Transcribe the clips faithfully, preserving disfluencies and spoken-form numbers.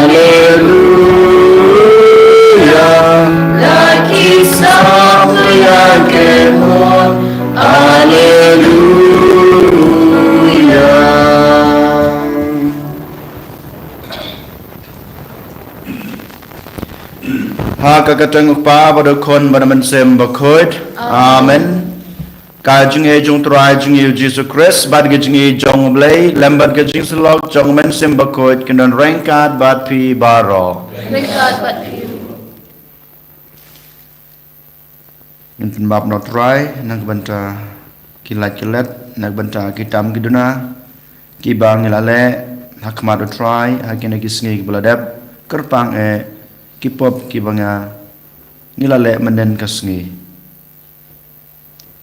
Haleluya. La ki sap ïa ki mon. Haleluya. Ha ka kyrteng u Kpa bad u Khun bad u Mynsiem Bakhuid. Amen. Ka jingïeit jong u Trai jong ngi u Jisu Khrist bad ka jingïeit jong u Blei lem bad ka jingsyllok jong u Mynsiem Bakhuid kin don ryngkat bad phi baroh. Ryngkat bad phi. Ngin pynbaptist na u Trai na ka bynta ki lait ki let, na ka bynta ki tam ki duna kiba ngi la leh ha khmat u Trai ha kine ki sngi kiba la dep. Kyrpang eh ki pop kiba nga ngi la leh mynnin ka sngi.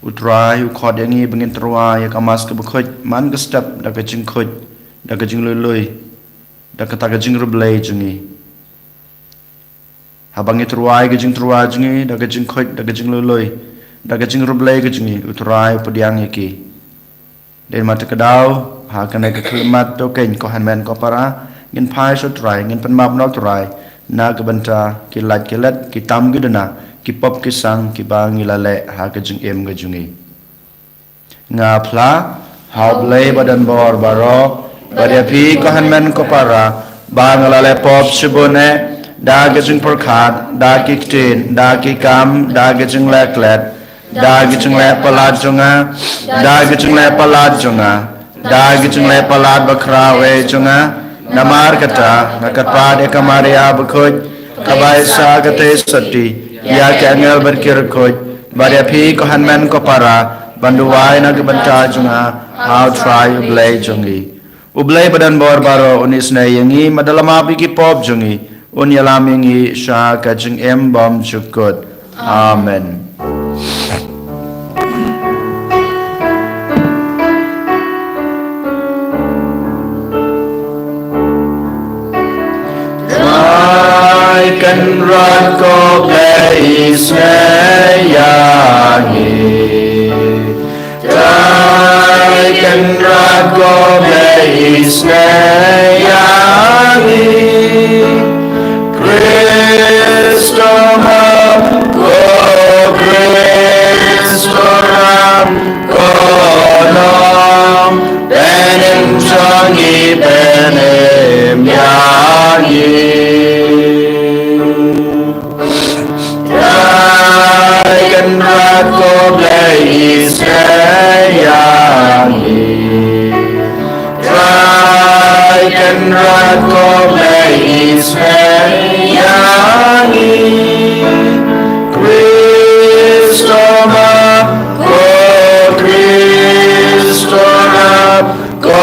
U Trai u khot ïa ngi ba ngin tyrwa ïa ka Mass kaba khuid man ka step da ka jingkhuid, da ka jinglui lui, da kata ka jingriewblei jong ngi. Haba ngi tyrwa ïa ka jingtyrwa jong ngi da ka jingkhuid, da ka jinglui lui, da ka jingriewblei ka jong ngi, u Trai u pdiang ïa ki. Dei namar kata ka daw ha kane ka khyllipmat to keiñ ko hynmen ko para ngin phai sha u Trai, ngin pynbaptist na u Trai na ka bynta ki lait ki let, ki tam ki duna, ki pop ki sang kiba ngi la leh ha ka jingim ka jong ngi. Nga phla ha u Blei ba don bor baroh bad ïa phi ko hynmen ko para ba nga la leh pop shibun eh, da ka jingpyrkhat, da ki ktien, da ki kam, da ka jingleh klet, da ka jingleh palat jong nga, da ka jingleh palat jong nga, da ka jingleh palat bakhraw eh jong nga. Namar kata nga kyrpad ïa ka Maria bakhuid kaba ai sa ka theisotti ïa ki angel bad ki riewkhuid, bad ïa phi ko hynmen ko para ban duwai na ka bynta jong nga ha u Trai u Blei jong ngi. U Blei ba don bor baroh un isynei ïa ngi, bad un la map ïa ki pop jong ngi, un ïalam ïa ngi sha ka jingim bymjukut. Amen. Trai Kynrad ko Blei isynei ïa ngi. Trai Kynrad ko Blei isynei ïa ngi. Khrist u ap, ko Khrist u ap, ko Nongpynim jong ngi pynim ïa ngi. Trai Kynrad ko Blei isynei ïa ngi. Trai Kynrad ko Blei isynei ïa ngi. Khrist u ap, ko Khrist u ap, ko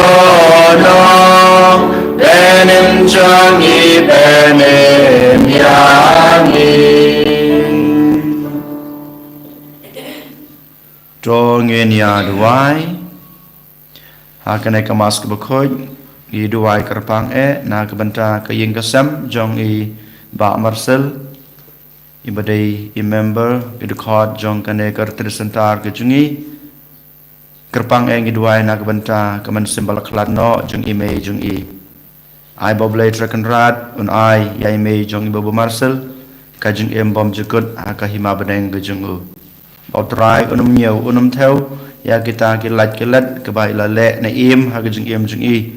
Nongpynim jong ngi pynim ïa ngi. To ngin ïa duwai. Ha kane ka Mass kaba khuid ngi duwai kyrpang eh na ka bynta ka ïing ka sem jong i Bah Marcel, i ba dei i member, i dkhot jong kane ka Retreat Centre ka jong ngi. Kyrpang eh ngi duwai na ka bynta ka mynsiem ba la khlad noh jong i mei jong i. Ai ba U Blei Trai Kynrad un ai ïa i mei jong i Bah Marcel ka jingim bymjukut ha ka hima bneng ka jong u. Ba U Trai un ym ñiew, un ym thew ïa kita ki lait ki let kiba i la leh ne im ha ka jingim jong i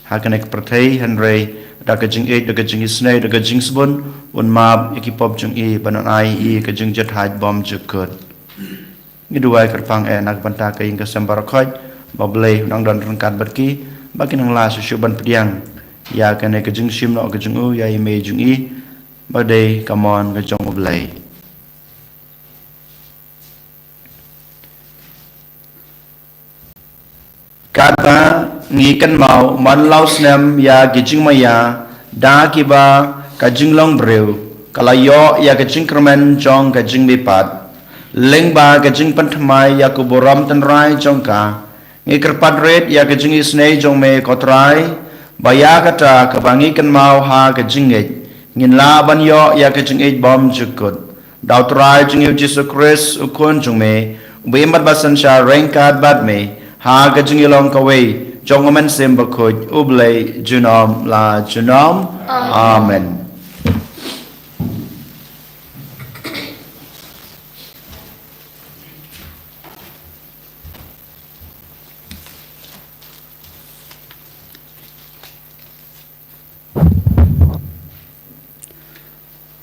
ha kane ka pyrthei, hynrei da ka jingïeit, da ka jingisynei, da ka jingsbun, un map ïa ki pop jong i bad un ai ïa i ka jingjahthait bymjukut. Ngi duwai kyrpang eh na ka bynta ka ïing ka sem baroh khoit, ba U Blei un nang don ryngkat bad ki, ba kin nang lah shuh shuh ban pdiang ïa kane ka jingshim noh ka jong u ïa i mei jong i, ba dei ka mon ka jong U Blei. Katba ngi kynmaw man la u snem ïa ki jingmaïa da kiba ka jinglong briew ka la ïoh ïa ka jingkyrmen jong ka jingmihpat, lyngba ka jingpynthymmai ïa ka burom tynrai jong ka, ngi kyrpad rit ïa ka jingisynei jong me ko Trai, ba ïa kata kaba ngi kynmaw ha ka jingngeit ngin lah ban ïoh ïa ka jingïeit bymjukut. Da U Trai jong ngi U Jisu Khrist U Khun jong me, uba im bad ba synshar ryngkat bad me ha ka jingïalong kawei jong U Mynsiem Bakhuid, U Blei junom la junom. Amen.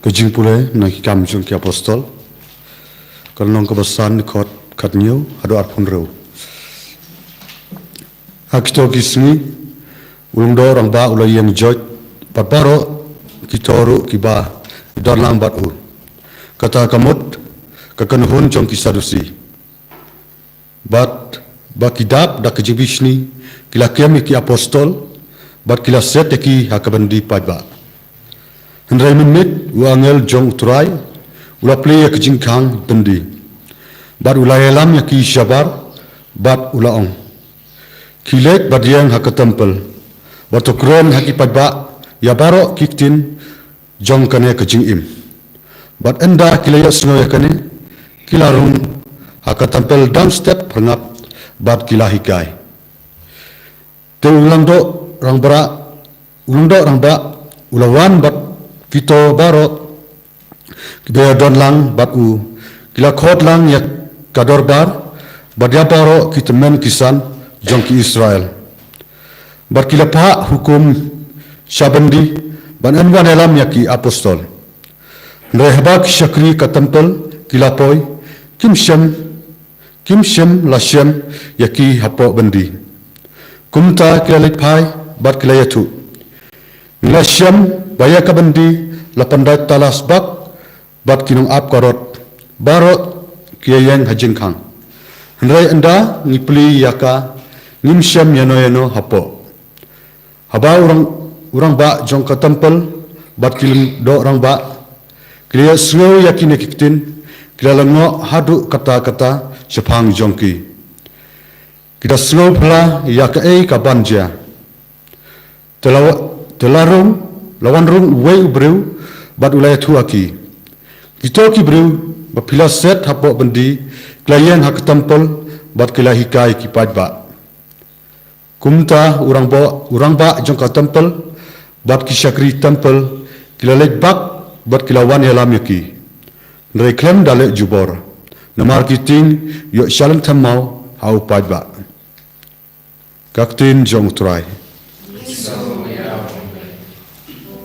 Ka jingpule na ki Kam jong ki Apostol, ka lynnong kaba san, dkhot khathynñiew haduh arphew hynriew. Ha kito ki sngi, u lyngdoh rangbah u la ïeng joit bad baroh kito ruh kiba don lang bad u. Kata ka mut ka kynhun jong ki Sadusi. Bad ba ki dap da ka jingbishni ki la kem ïa ki apostol, bad ki la set ïa ki ha ka byndi paidbah. Hynrei mynmiet u angel jong U Trai u la plie ïa ka jingkhang byndi, bad u la ïalam ïa ki shabar, bad u la ong, khie leit bad ïeng ha ka templ, bad to kren ha ki paidbah ïa baroh ki ktien jong kane ka jingim. Bad ynda ki la ïohsngew ïa kane, ki la rung ha ka templ dang step phyrngap bad ki la hikai. Te u lyngdoh rangbah, u lyngdoh rangbah u la wan bad kito baroh kiba ïadon lang bad u. Ki la khot lang ïa ka dorbar bad ïa baroh ki tymmen ki san jong ki Israel, bad ki la phah hukum sha byndi ban wan ïalam ïa ki apostol. Hynrei haba ki shakri ka templ ki la poi, kim shym, kim shym la shem ïa ki hapoh byndi. Kumta ki la leit phai bad ki la ïathuh, ngi la shem ba ïa ka byndi la pyndait talas bak bad ki nongap ka rot baroh ki ïeng ha jingkhang. Hynrei ynda ngi plie ïa ka, ngim shem ïano ïano hapoh. Haba u rang, u rangbah jong ka templ bad ki lyngdoh rangbah ki la ïohsngew ïa kine ki ktien, ki la lyngngoh haduh katta katta shaphang jong ki. Ki la sngewphylla ïa kaei kaban jia. Te la wa-, te la rung, la wan rung uwei u briew bad u la ïathuh ha ki, kito ki briew ba phi la set hapoh byndi ki la ïeng ha ka templ bad ki la hikai ki paidbah. Kumta u rangbah, u rangbah jong ka templ bad ki shakri templ ki la leit bak bad ki la wan ïalam ïa ki. Hynrei khlem da leh jubor, namar ki tieng ïoh shalynthamaw ha u paidbah. Ka ktien jong U Trai.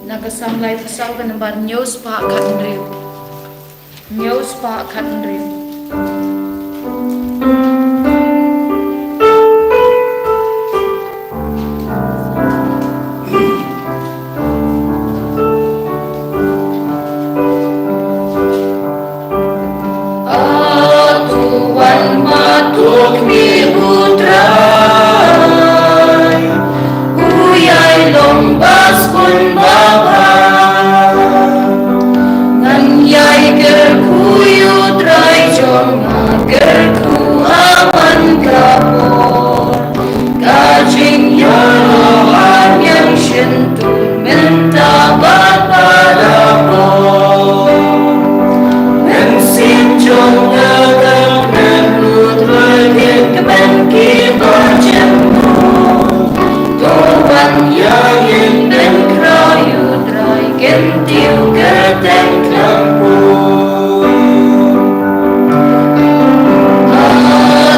Na ka Salm laiphew saw, ka nambar hynñiew spah khathynriew. Hynñiew spah khathynriew. A to wan ma to khmih, U Trai, u ïai long ba sbun ba bha. Ngan ïai kyrkhu ïa U Trai jong nga, kyrkhu ha man ka por. Ka jingïaroh ha ñiang shyntur mynta bad para por. Mynsiem jong nga ka kmen, U Trai, kin kmen kiba jemnud. To wan ïa ngi, men khraw, U Trai, kyntiew kyrteng khlem pun. A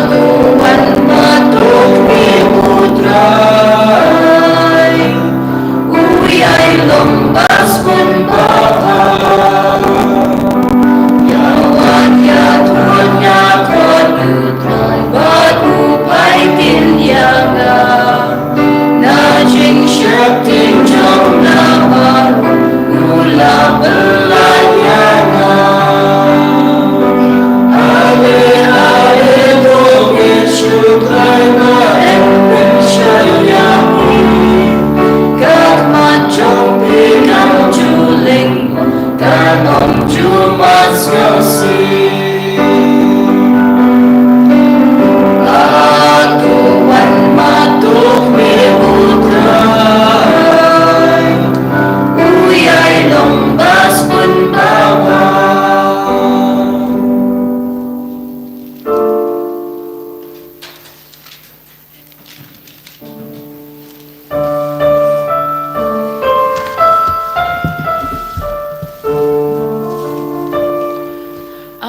to wan ma to khmih, U Trai, u ïai long ba sbun ba bha. Ïa wad ïa thut, ïa khot U Trai bad u phai ktien ïa nga. Na jingsheptieng jong nga baroh u la pynlait ïa nga. Ale, ale, to ngin shu trai ba yn pynshai ïa phi. Ka khmat jong phi kam ju ling, kan ym ju mat sngewsih. A to wan ma to khmih, U Trai, u ïai long ba sbun ba bha.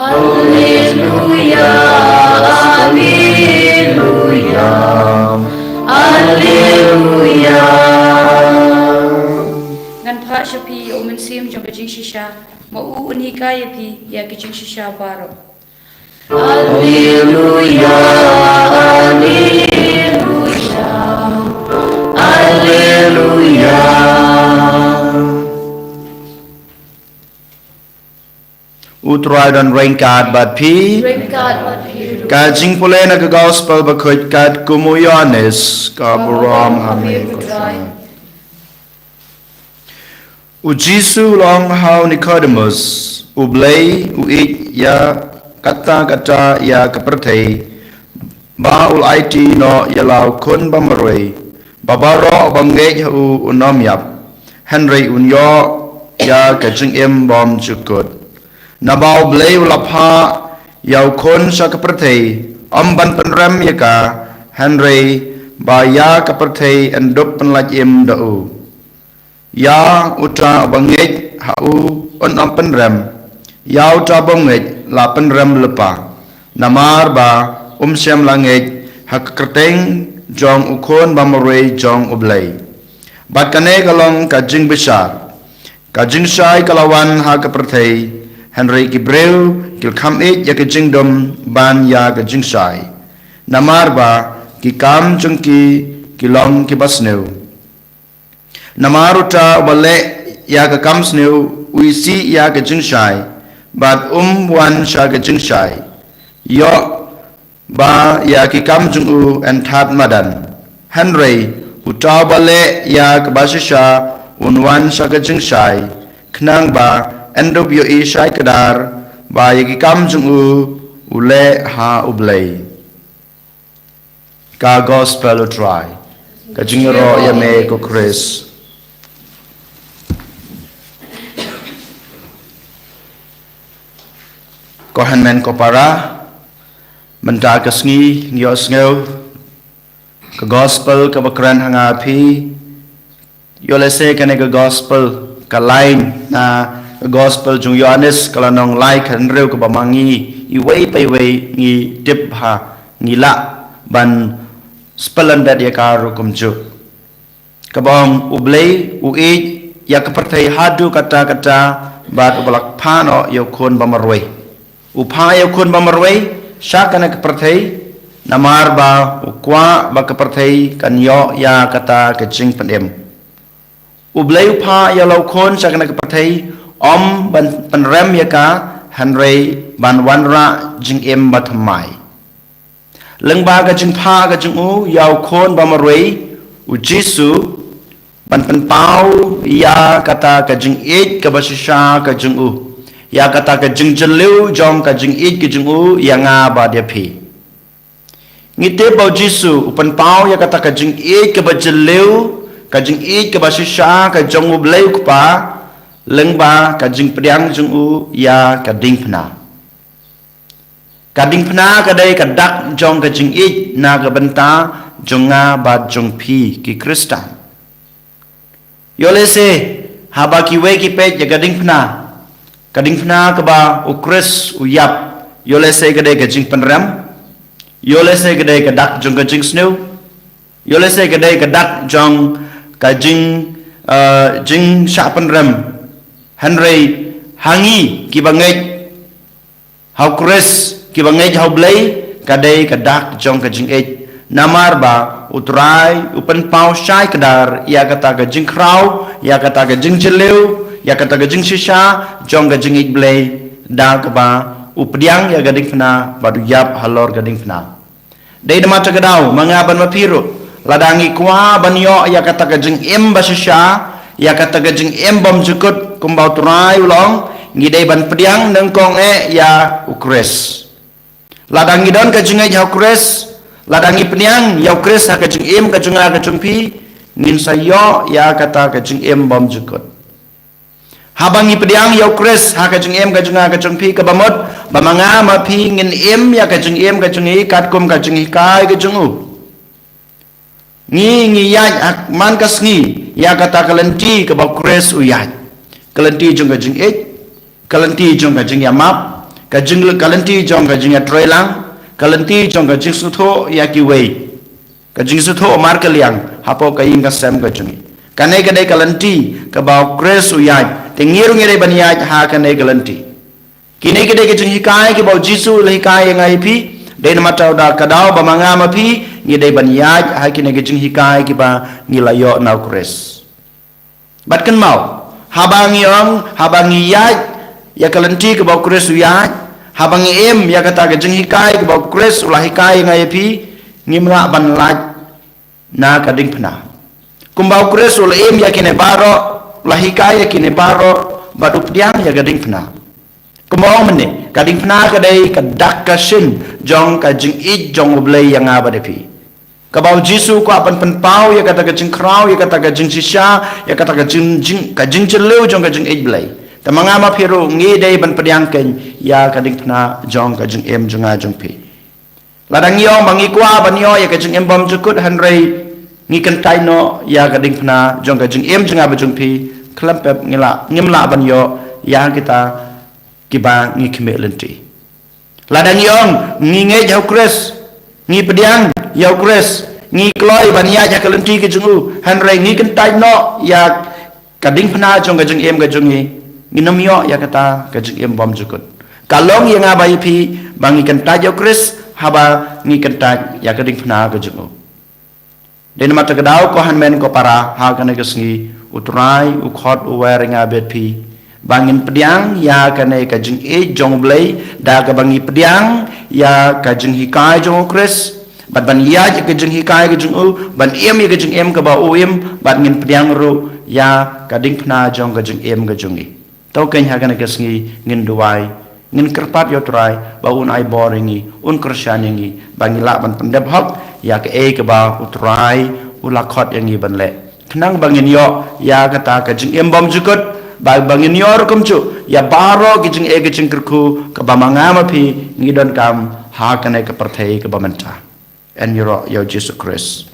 Alleluia, alleluia, alleluia. Ngan phah sha phi ïa u mynsiem jong ka jingshisha, ma u un hikai ïa phi ïa ka jingshisha baroh. Alleluia, alleluia, alleluia. U Trai don ryngkat bad phi. Ryngkat bad phi ruh. Ka jingpule na ka gospel bakhuid katkum u Ïoannis, ka burom ha me ko Trai. U Jisu u la ong ha u Nikodemus, U Blei u ïeit ïa katta katta ïa ka pyrthei, ba u la aiti noh ïa la u khun ba marwei, ba baroh ba ngeit ha u un ym ïap, hynrei un ïoh ïa ka jingim bymjukut. Naba U Blei u la phah ïa u khun sha ka pyrthei, ym ban pynrem ïa ka, hynrei ba ïa ka pyrthei yn dup pynlait im da u. Ïa uta uba ngeit ha u un ym pynrem, ïa uta bym ngeit la pynrem lypa, namar ba um shym la ngeit ha ka kyrteng jong u khun ba marwei jong U Blei. Bad kane ka long ka jingbishar. Ka jingshai ka la wan ha ka pyrthei, hynrei ki briew ki la kham ïeit ïa ka jingdum ban ïa ka jingshai. Namar ba ki kam jong ki ki long kiba sniew. Namar uta uba leh ïa ka kam sniew u isih ïa ka jingshai, bad um wan sha ka jingshai. Ïoh ba ïa ki kam jong u yn thad madan. Hynrei uta uba leh ïa kaba shisha un wan sha ka jingshai, khnang ba yn dup ïohi shai kdar ba ïa ki kam jong u u leh ha U Blei. Ka gospel U Trai. Ka jingïaroh ïa me ko Khrist. Ko hynmen ko para, mynta ka sngi ngi ïohsngew ka gospel kaba kren ha nga phi. Ïoh lehse kane ka gospel ka lain na ka gospel jong u Ïoannis ka la nong lai khathynriew kaba ma ngi iwei pa iwei ngi tip bha, ngi lah ban spelling ïa ka ruh kumjuh. Kaba ong U Blei u ïeit ïa ka pyrthei haduh katta katta bad uba la phah noh ïa u khun ba marwei. U phah ïa u khun ba marwei sha kane ka pyrthei namar ba u kwah ba ka pyrthei kan ïoh ïa kata ka jingpynim. U Blei u phah ïa la u khun sha kane ka pyrthei ym ban pynrem ïa ka, hynrei ban wanrah jingim bathymmai. Lyngba ka jingphah ka jong u ïa u khun ba marwei, u Jisu, ban pynpaw ïa kata ka jingïeit kaba shisha ka jong u, ïa kata ka jingjylliew jong ka jingïeit ka jong u ïa nga bad ïa phi. Ngi tip ba u Jisu u pynpaw ïa kata ka jingïeit kaba jylliew, ka jingïeit kaba shisha ka jong U Blei u Kpa, lyngba ka jingpdiang jong u ïa ka diengphna. Ka diengphna ka dei ka dak jong ka jingïeit na ka bynta jong nga bad jong phi ki Khristan. Ïoh lehse haba kiwei ki peit ïa ka diengphna, ka diengphna kaba u Khrist u ïap, ïoh lehse ka dei ka jingpynrem, ïoh lehse ka dei ka dak jong ka jingsniew, ïoh lehse ka dei ka dak jong ka jing, eh, jingshah pynrem. Hynrei ha ngi kiba ngeit ha u Khrist, kiba ngeit ha U Blei, ka dei ka dak jong ka jingïeit. Namar ba u Trai u pynpaw shai kdar ïa kata ka jingkhraw, ïa kata ka jingjylliew, ïa kata ka jingshisha jong ka jingïeit Blei, da kaba u pdiang ïa ka diengphna bad u ïap halor ka diengphna. Dei da kata ka daw ma nga bad ma phi ruh, lada ngi kwah ban ïoh ïa kata ka jingim ba shisha, ïa kata ka jingim bymjukut kumba u Trai u la ong, ngi dei ban pdiang nyngkong eh ïa u Khrist. Lada ngi don ka jingngeit ha u Khrist, lada ngi pdiang ïa u Khrist ha ka jingim ka jong nga ka jong phi, ngin sa ïoh ïa kata ka jingim bymjukut. Haba ngi pdiang ïa u Khrist ha ka jingim ka jong nga ka jong phi, kaba mut ba ma nga ma phi ngin im ïa ka jingim ka jong ngi katkum ka jinghikai ka jong u. Ngi, ngi ïaid ha man ka sngi ïa kata ka lynti kaba u Khrist u ïaid. Ka lynti jong ka jingïeit, ka lynti jong ka jingïamap, Ka jing, ka lynti jong ka jingïatreilang, ka lynti jong ka jingsngewthuh ïa kiwei, ka jingsngewthuh markylliang hapoh ka ïing ka sem ka jong ngi. Kane ka dei ka lynti kaba u Khrist u ïaid, te ngi ruh ngi dei ban ïaid ha kane ka lynti. Kine ki dei ki jinghikai kiba u Jisu u la hikai ïa nga ïa phi. Dei namar ta u da ka daw ba ma nga ma phi ngi dei ban ïaid ha kine ki jinghikai kiba ngi la ïoh na u Khrist. Bad kynmaw, haba ngi ong, haba ngi ïaid ïa ka lynti kaba u Khrist u ïaid, haba ngi im ïa kata ka jinghikai kaba u Khrist u la hikai ïa nga ïa phi, ngim lah ban lait na ka diengphna. Kumba u Khrist u la im ïa kine baroh, u la hikai ïa kine baroh, bad u pdiang ïa ka diengphna. Kumba ong mynne, ka diengphna ka dei ka dak ka shin jong ka jingïeit jong U Blei ïa nga bad ïa phi. Kaba u Jisu u kwah ban pynpaw ïa kata ka jingkhraw, ïa kata ka jingshisha, ïa kata ka jing, jing, ka jingjylliew jong ka jingïeit Blei. Te ma nga ma phi ruh ngi dei ban pdiang kein ïa ka diengphna jong ka jingim jong nga jong phi. Lada ngi ong ba ngi kwah ban ïoh ïa ka jingim bymjukut, hynrei ngi kyntait noh ïa ka diengphna jong ka jingim jong nga bad jong phi, khlem pep ngi lah, ngim lah ban ïoh ïa kita kiba ngi khmih lynti. Lada ngi ong ngi ngeit ha u Khrist, ngi pdiang ïa u Khrist, ngi kloi ban ïaid ha ka lynti ka jong u, hynrei ngi kyntait noh ïa ka diengphna jong ka jingim ka jong ngi, ngin ym ïoh ïa kata ka jingim bymjukut. Ka long ïa nga bad ïa phi ba ngi kyntait ïa u Khrist, haba ngi kyntait ïa ka diengphna ka jong u. Dei namar kata ka daw, ko hynmen ko para, ha kane ka sngi u Trai u khot u wer ïa nga bad phi ba ngin pdiang ïa kane ka jingïeit jong U Blei da kaba ngi pdiang ïa ka jinghikai jong u Khrist, bad ban ïaid ïa ka jinghikai ka jong u, ban im ïa ka jingim kaba u im, bad ngin pdiang ruh ïa ka diengphna jong ka jingim ka jong ngi. To kein ha kane ka sngi ngin duwai, ngin kyrpad ïa u Trai ba un ai bor ïa ngi, un kyrshan ïa ngi ba ngi lah ban pyndep hok ïa kaei kaba u Trai u la khot ïa ngi ban leh, khnang ba ngin ïoh ïa kata ka jingim bymjukut, ba, ba ngin ïoh ruh kumjuh ïa baroh ki jingeh ki jingkyrkhu kaba ma nga ma phi ngi donkam ha kane ka pyrthei kaba mynta. Yn ïaroh ïa u Jisu Khrist.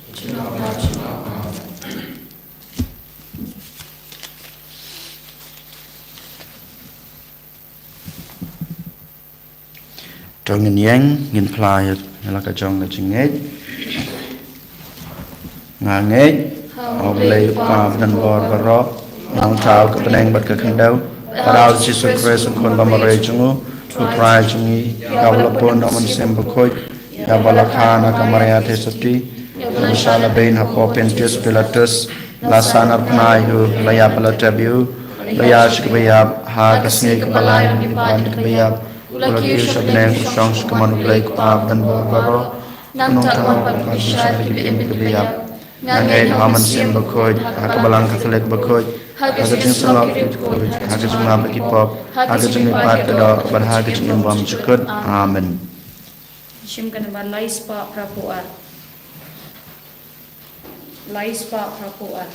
To ngin ïeng, ngin phla ïa la ka jong ka jingngeit. Nga ngeit ha U Blei U Kpa badonbor baroh, U Nongthaw ka bneng bad ka khyndew, bad ha u Jisu Khrist u Khun bamarwei jong u, U Trai jong ngi, ïa uba la bun da u Mynsiem Bakhuid, ïa uba la kha na ka Maria Theisotti, la shah la beiñ hapoh Pontius Pilatus, la sah na phna ïa u, la ïap la tep ïa u, la ïaid sha kaba ïap, ha ka sngi kaba lai na ki paid kiba ïap, u la kiew sha bneng, u shong sha kamon U Blei U Kpa badonbor baroh. Nangta un wan ban bishar ïa kiba im kiba ïap. Nga ngeit ha u Mynsiem Bakhuid, ha ka Balang Katholik bakhuid, ha ka jingsyllok bakhuid, ha ka jingmap ïa ki pop, ha ka jingmihpat ka doh, bad ha ka jingim bymjukut. Amen. Shim ka nambar lai spah phra phew ar. Lai spah phra phew ar.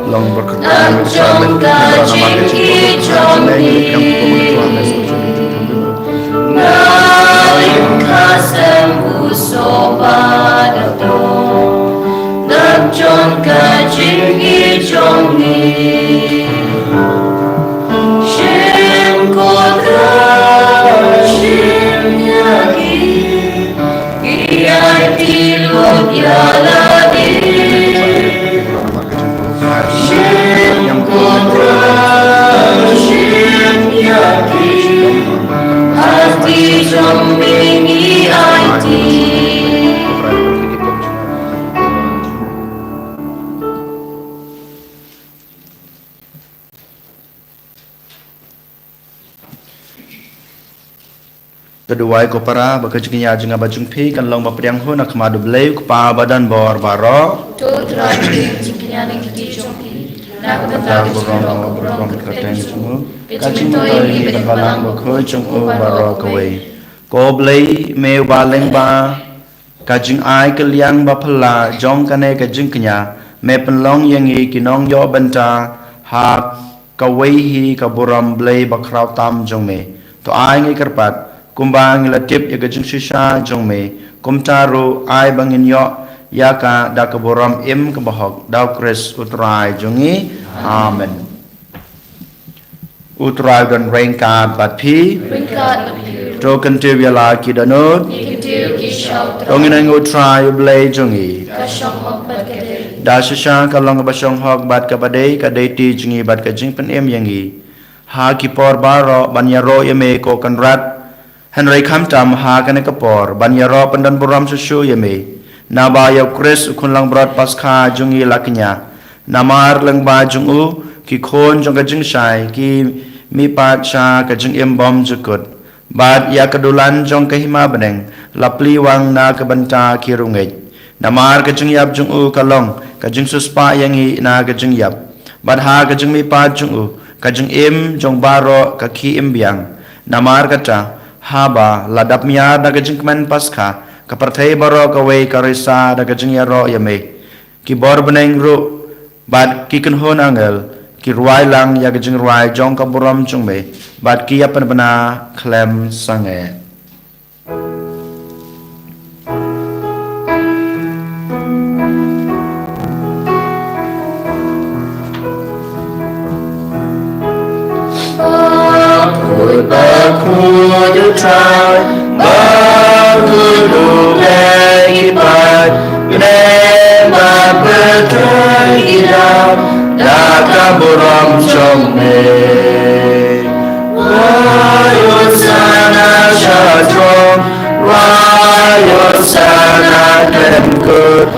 Long berkat Tuhan bersama kita, nama kita. Te duwai ko para, ba ka jingïa jong nga bad jong phi kan long ba pdiang hun ha khmat U Blei U Kpa badonbor baroh. To Trai, jingïa na ki jong phi, na ka bynta ka jingïa ka burom ka kyrteng jong u, ka jingmyntoi ïa ngi bad ka Balang Bakhuid jong u baroh kawei. Ko Blei, me uba lyngba ka jingai kylliang ba phylla jong kane ka jingkñia, me pynlong ïa ngi ki nongïoh bynta ha kawei hi ka burom Blei bakhraw tam jong me. To ai ngi kyrpad, kumba ngi la tip ïa ka jingshisha jong me, kumta ruh ai ba ngin ïoh ïa ka da ka burom im kaba hok, da U Khrist U Trai jong ngi. Amen. U Trai u don ryngkat bad phi. Ryngkat bad phi. To kyntiew ïa la ki dohnud. Ngi kyntiew ki sha U Trai. To ngin ai ïa U Trai U Blei jong ngi. Ka shong hok bad ka dei. Da shisha ka long kaba shong hok bad kaba dei, ka dei ti jong ngi bad ka jingpynim ïa ngi ha ki por baroh ban ïaroh ïa me, ko Kynrad. Hynrei khamtam ha kane ka por ban ïaroh pyndonburom shuh shuh ïa me, naba ïa U Khrist U Khun Langbrot Paskha jong ngi la kñia. Namar lyngba jong u ki khun jong ka jingshai ki mihpat sha ka jingim bymjukut, bad ïa ka dulan jong ka hima bneng la plie wang na ka bynta ki riewngeit. Namar ka jingïap jong u ka long ka jingsiewspah ïa ngi na ka jingïap, bad ha ka jingmihpat jong u ka jingim jong baroh ka khie im biang. Namar kata, haba la dap miar da ka jingkmen Paskha, ka pyrthei baroh kawei ka risa da ka jingïaroh ïa me. Ki bor bneng ruh bad ki kynhun angel ki rwai lang ïa ka jingrwai jong ka burom jong me, bad ki ïa pynbna khlem sangeh. Bakhuid, bakhuid U Trai, bakhuid U Blei ki paid bneng bad pyrthei ki dap da ka burom jong me. Wai Hosana sha throne, wai Hosana khlem kut,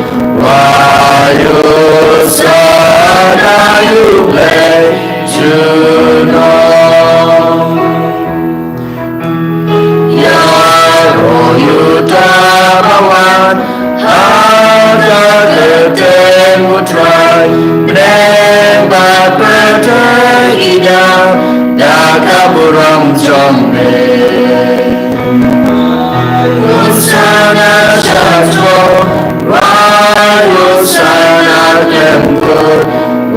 wai Hosana ïa U Blei junom. Ïaroh ïa uta ba wan ha ka kyrteng U Trai, bneng bad pyrthei ki dap da ka burom jong me. Hosana sha throne, wai Hosana khlem kut,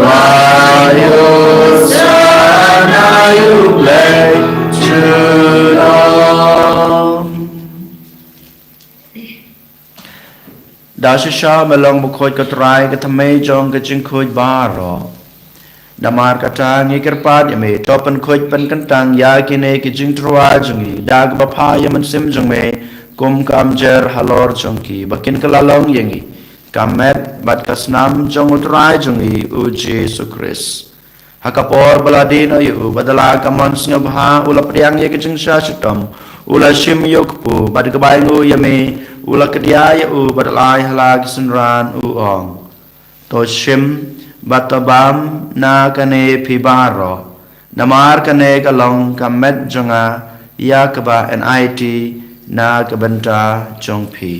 wai Hosana ïa U Blei junom. Da shisha me long bakhuid ko Trai, ka thymmei jong ka jingkhuid baroh. Namar kata ngi kyrpad ïa me, to pynkhuid pynkyntang ïa kine ki jingtyrwa jong ngi da kaba phah ïa u Mynsiem jong me kum ka umjer halor jong ki, ba kin kylla long ïa ngi ka met bad ka snam jong U Trai jong ngi U Jisu Khrist. Ha ka por ba la die noh ïa u, bad da la ka mon sngewbha u la pdiang ïa ka jingshah shitom, u la shim ïa u kpu, bad ka bai nguh ïa me, u la kdiah ïa u, bad u la ai ha la ki synran, u ong: To shim bad to bam na kane phi baroh, namar kane ka long ka met jong nga ïa kaba yn aiti na ka bynta jong phi.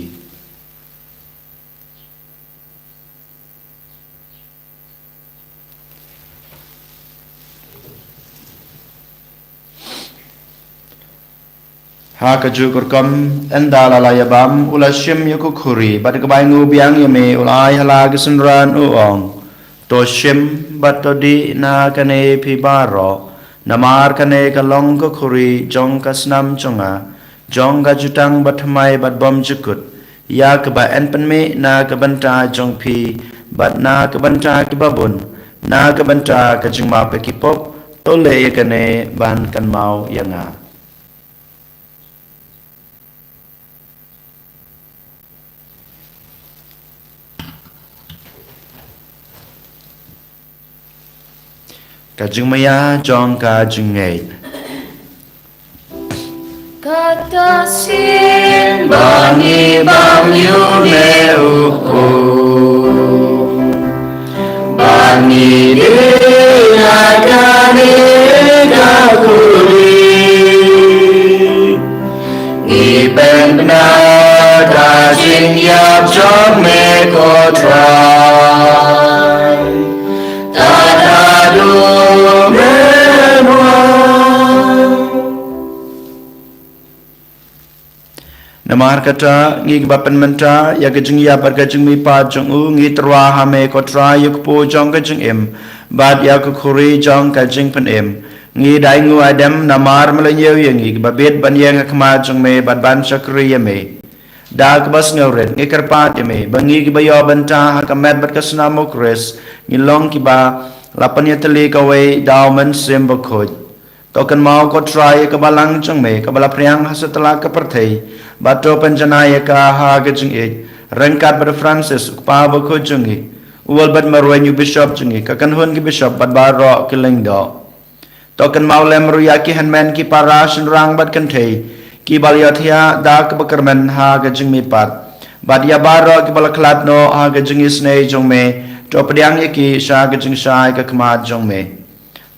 Ha kajuh ka rukom, ynda la la ïa bam, u la shim ïa ka khuri, bad ka bai nguh biang ïa me, u la ai ha la ki synran, u ong: To shim bad to dih na kane phi baroh, namar kane ka long ka khuri jong ka snam jong nga, jong ka jutang bathymmai bad bymjukut, ïa kaba yn pynmih na ka bynta jong phi bad na ka bynta kiba bun, na ka bynta ka jingmap ïa ki pop. To leh ïa kane ban kynmaw ïa nga. Ka jingmaïa jong ka jingngeit. Kata sien ba ngi bam ïa une u kpu, ba ngi dih na kane ka khuri, ngi pynbna ka jingïap jong me ko Trai, tad haduh men wan. Namar kata, ngi kiba pynmynta ïa ka jingïap bad ka jingmihpat jong u, ngi tyrwa ha me ko Trai, ïa u kpu jong ka jingim, bad ïa ka khuri jong ka jingpynim. Ngi da ainguh aidem namar me la ñiew ïa ngi kiba bit ban ïeng ha khmat jong me bad ban shakri ïa me. Da kaba sngewrit ngi kyrpad ïa me ba ngi kiba ïoh bynta ha ka met bad ka snam u Khrist ngi long kiba la pynïatylli kawei da u Mynsiem Bakhuid. To kynmaw ko Trai ïa ka balang jong me kaba la phriang ha satlak ka pyrthei, bad to pynjanai ïa ka ha ka jingïeit ryngkat bad u Francis u kpa bakhuid jong ngi, u Albert Marwein u bishop jong ngi, ka kynhun ki bishop bad baroh ki lyngdoh. To kynmaw lem ruh ïa ki hynmen ki para shynrang bad kynthei kiba la ïohthiah da kaba kyrmen ha ka jingmihpat, bad ïa baroh kiba la khlad noh ha ka jingisynei jong me, to pdiang ïa ki sha ka jingshai ka khmat jong me.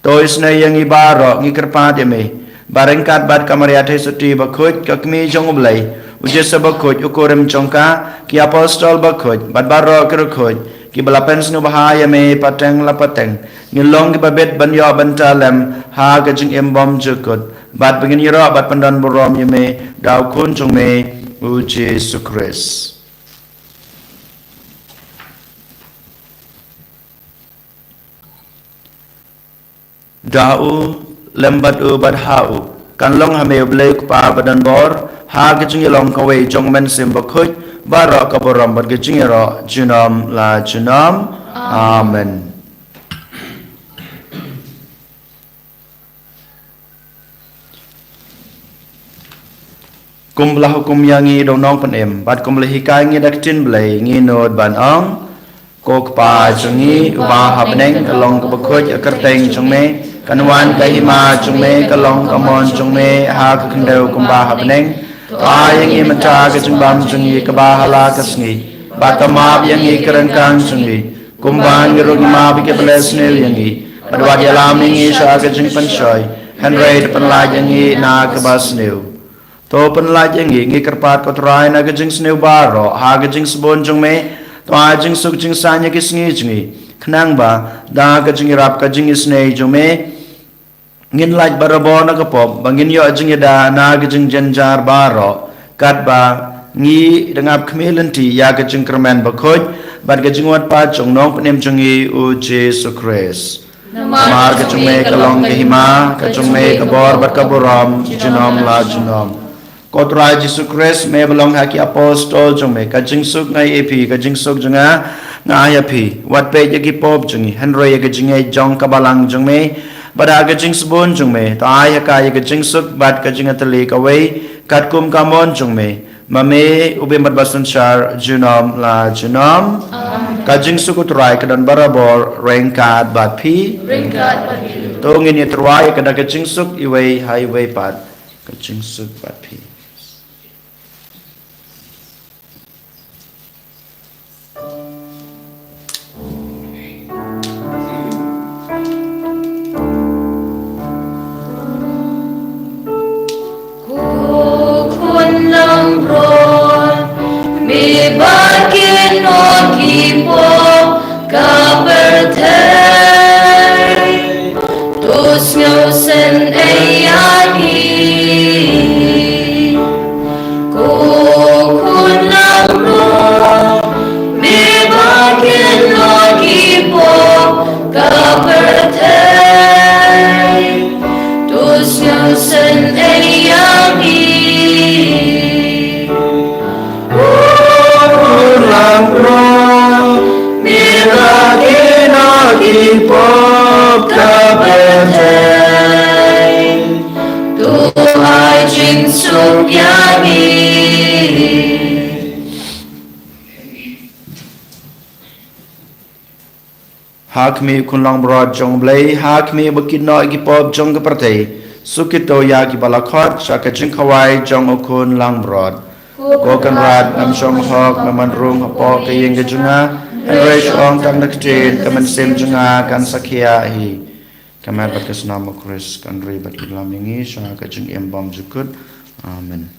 To isynei ïa ngi baroh, ngi kyrpad ïa me ba ryngkat bad ka Maria Theisotti bakhuid, ka kmie jong u Blei, u Joseph bakhuid u kurim jong ka, ki apostol bakhuid bad baroh ki riewkhuid kiba la pynsngewbha ïa me pateng la pateng, ngin long kiba bit ban ïoh bynta lem ha ka jingim bymjukut, bad ba ngin ïaroh bad pyndonburom ïa me da u Khun jong me u Jisu Khrist. Da u, lem bad u, bad ha u, kan long ha me u Blei u Kpa badonbor, ha ka jingïalong kawei jong u Mynsiem Bakhuid, baroh ka burom bad ka jingïaroh junom la junom. Amen. Kumba la hukum ïa ngi da u Nongpynim, bad kumba la hikai ngi da ka ktien Blei, ngi nud ban ong: Ko Kpa jong ngi uba ha bneng, ka long kaba khuid ka kyrteng jong me, kan wan ka hima jong me, ka long ka mon jong me ha ka khyndew kumba ha bneng. To ai ïa ngi mynta ka jingbam jong ngi kaba ha la ka sngi, bad to map ïa ngi ki ryngkang jong ngi, kumba ngi ruh ngi map ïa kiba leh sniew ïa ngi, bad wat ïalam ïa ngi sha ka jingpynshoi, hynrei to pynlait ïa ngi na kaba sniew. To pynlait ïa ngi, ngi kyrpad ko Trai, na ka jingsniew baroh ha ka jingsbun jong me. To ai jingsuk jingsaiñ ïa ki sngi jong ngi, khnang ba da ka jingïarap ka jingisynei jong me ngin lait barabor na ka pop, ba ngin ïoh jingïada na ka jingjynjar baroh, katba ngi da ngap khmih lynti ïa ka jingkyrmen bakhuid bad ka jingwad pat jong u Nongpynim jong ngi u Jisu Khrist. Namar ka jong me ka long ka hima, ka jong me ka bor bad ka burom junom la junom. Ko Trai Jisu Khrist, me ba la ong ha ki apostol jong me, ka jingsuk nga ai ïa phi, ka jingsuk jong nga nga ai ïa phi. Wat peit ïa ki pop jong ngi, hynrei ïa ka jingngeit jong ka balang jong me. Bad ha ka jingsbun jong me, to ai ha ka ïa ka jingsuk bad ka jingïatylli kawei, katkum ka mon jong me, ma me u bym bad basynshar junom la junom. Amen. Ka jingsuk u Trai ka don barabor ryngkat bad phi. Ryngkat bad phi. To ngin ïatyrwa ïa ka da ka jingsuk iwei ha iwei pat. Ka jingsuk bad phi. Ko Khun langbrot, me ba kynnoh ki pop ka pyrthei, to sngewsynei ïa ngi. Ko Khun langbrot, me ba kynnoh ki pop ka pyrthei, to sngewsynei ïa ngi. Ko Khun langbrot, me ba kynnoh ki pop ka pyrthei, to ai jingsuk ïa ngi. Ha khmih u Khun langbrot jong u Blei, ha khmih uba kynnoh ïa ki pop jong ka pyrthei, suk kito ïa kiba la khot sha ka jingkhawai jong u Khun langbrot. Ko Kynrad, ngam shong hok ba men rung hapoh ka ïing ka jong nga, hynrei shu ong tang da ka ktien, ka mynsiem jong nga kan sa khiah hi. Ka met bad ka snam u Khrist kan ri bad pynlong ïa ngi sha ka jingim bymjukut. Amen.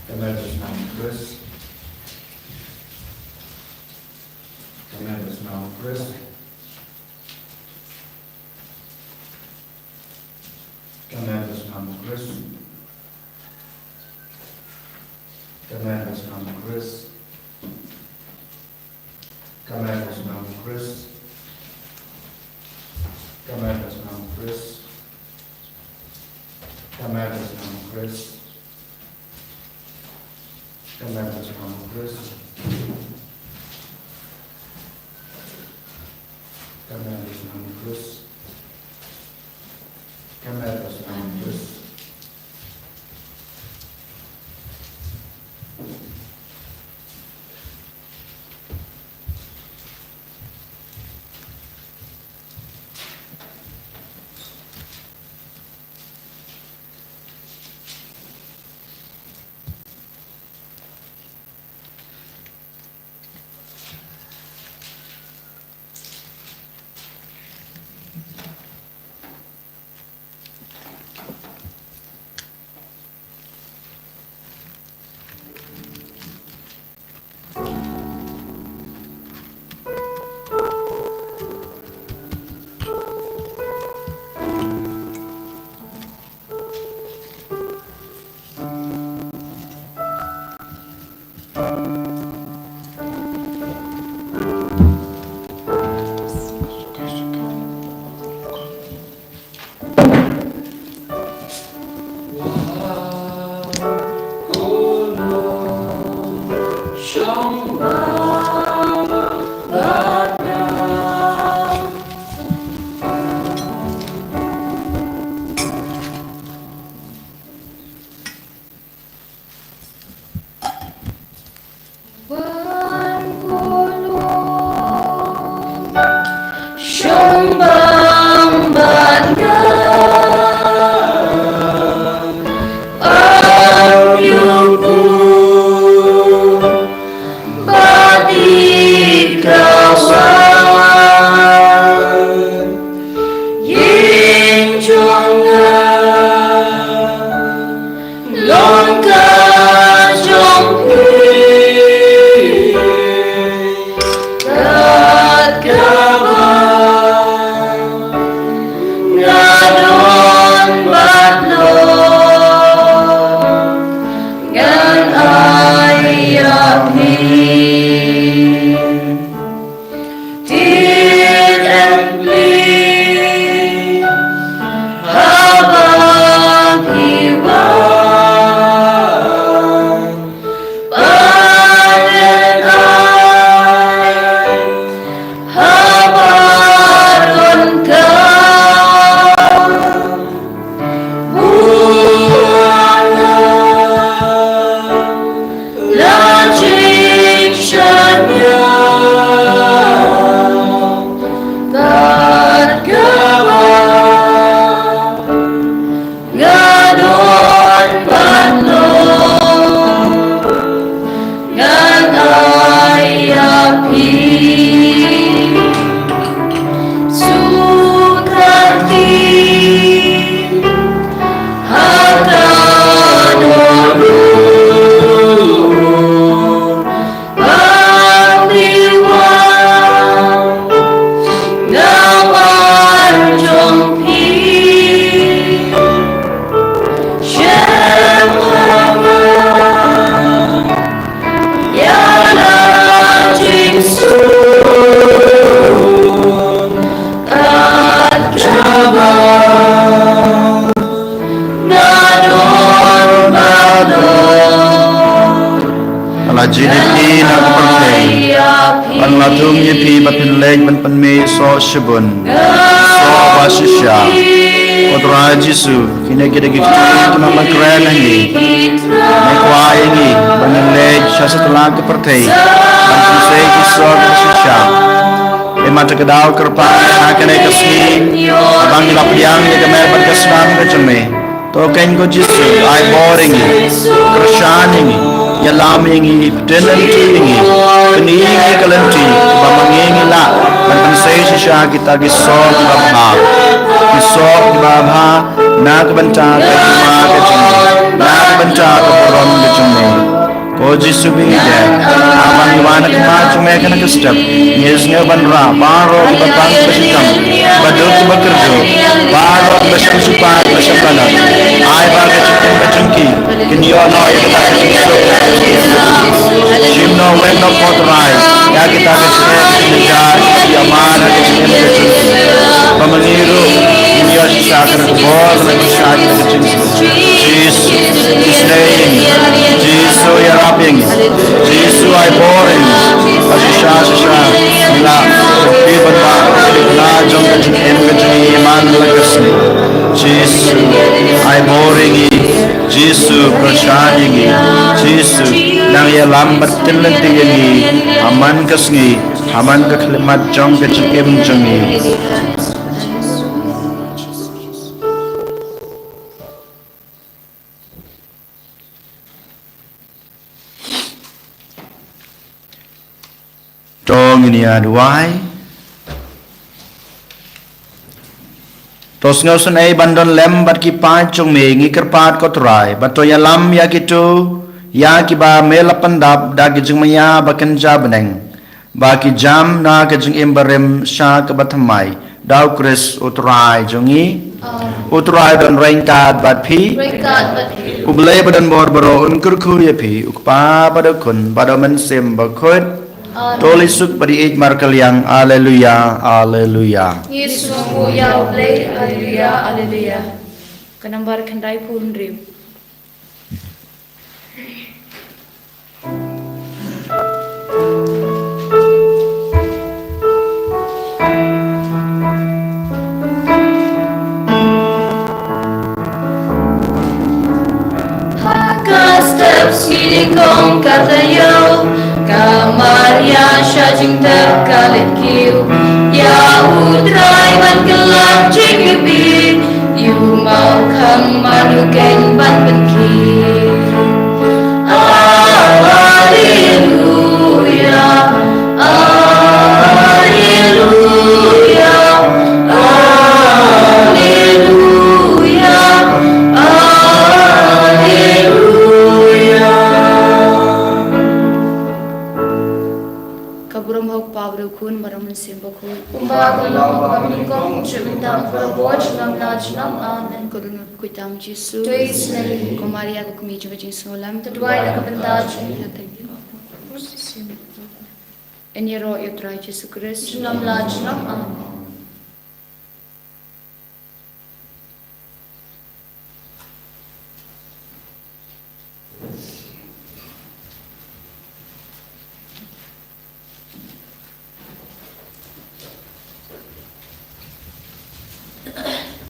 Ka met ba shnam u Khrist. Ka met ba shnam u Khrist. Ka met ba shnam u Khrist. Ka met ba shnam u Khrist. Ka met ba shnam u Khrist. Ka met ba shnam u Khrist. Ka met ba shnam u Khrist. Ka met ba shnam u Khrist. Ka met ba shnam u Khrist. Ka met ba shnam u Khrist. Ban kulum shong bang bad nga, ym ïoh bun bad ïa ka wan. Ïing jong nga long ka jong phi. Kat kaba nga don bad long, ngan ai ïa phi. Tied em pli haba phi wan, ban ai haba don ka buaid. La jingshaniah kat kaba nga don ban long, ngan ai ïa phi. Suk kti ha ka dohnud ban ïa wan, nga wan jong phi. Shem ha nga ïa la jingsuk kat kaba nga don ban long. Nga la jied ïa phi na ka pyrthei, bad nga la thung ïa phi ba phin leit ban pynmih soh shibun, soh ba shisha. Ko Trai Jisu, kine ki dei ki ktien ki nang ban kren ha ngi. Nang kwah ïa ngi ba ngin leit sha satlak ka pyrthei ban pynsei ki soh ba shisha. Te mynta ka daw kyrpad ha kane ka sngi, haba ngi la pdiang ïa ka met bad ka snam ka jong me, to keiñ ko Jisu, ai bor ïa ngi, kyrshan ïa ngi, ïalam ïa ngi, pynlynti ïa ngi, pyni ïa ngi ka lynti ba ma ngi ngi lah ban pynsei shisha kita ki soh kiba bha, ki soh kiba bha na ka bynta ka jingma ka jong me, na ka bynta ka burom ka jong me. Jisu ba ïeit. Haba ngi wan ha khmat jong me kane ka step, ngi sngew ban rah baroh kiba tang kiba shitom, kiba duk kiba kyrduh, baroh kiba shong supai kiba shong palat. Ai ba ka jingim ka jong ki kin ïoh noh ïa kata ka jingsuk. Shim noh, weng noh ko Trai ïa kita ka jingeh ka jingjia kiba ïamar ha ka jingim ka jong ki. Ba ma ngi ruh ngin ïoh shisha kane ka bor, kane ka jingshai, kane ka jingsuk. Jisu, isynei ïa ngi. Jisu, ïarap ïa ngi. Jisu, ai bor ïa ngi. Ba shisha shisha ngi lah ban plie ban bah ïa ka jingim ka jong ngi man la ka sngi. Jisu, ai bor ïa ngi. Jisu, pynshai ïa ngi. Jisu, nang ïalam bad tynlynti ïa ngi ha man ka sngi, ha man ka khyllipmat jong ka jingim jong ngi. To ngin ïa duwai. To sngewsynei ban don lem bad ki paid jong me, ngi kyrpad ko Trai, bad to ïalam ïa kito ïa kiba me la pyndap da ki jingmaïa ba kynja bneng, ba ki jam na ka jingim barim sha kaba thymmai, da U Khrist U Trai jong ngi. Amen. U Trai don ryngkat bad phi. Ryngkat bad phi. U Blei ba don bor baroh un kyrkhu ïa phi, U Kpa bad U Khun bad U Mynsiem Bakhuid. Amen. To leit suk bad ïeit markylliang. Alleluia, alleluia. Ngi sngewnguh ïa U Blei. Alleluia, alleluia. Ka nambar khyndaiphew hynriew. Ha ka step sngi nyngkong ka taïew, ka Maria sha jingtep ka leit kiew ïa U Trai ban kylla jingïabih. Ïa u mawkhang man u keiñ ban pynkiew. Alleluia, alleluia, alleluia, alleluia. Ka burom ha U Kpa bad U Khun bad U Mynsiem Bakhuid. Kumba ka long ha kaba nyngkong, u juh mynta, baroh por, junom la junom. Amen. Ko Dohnud Bakhuid tam Jisu. To isynei. Ko Maria ka kmie jong ka jingsngewlem. To duwai na ka bynta jong ngi. Ngin ïaroh ïa U Trai Jisu Khrist. Junom la junom. Amen.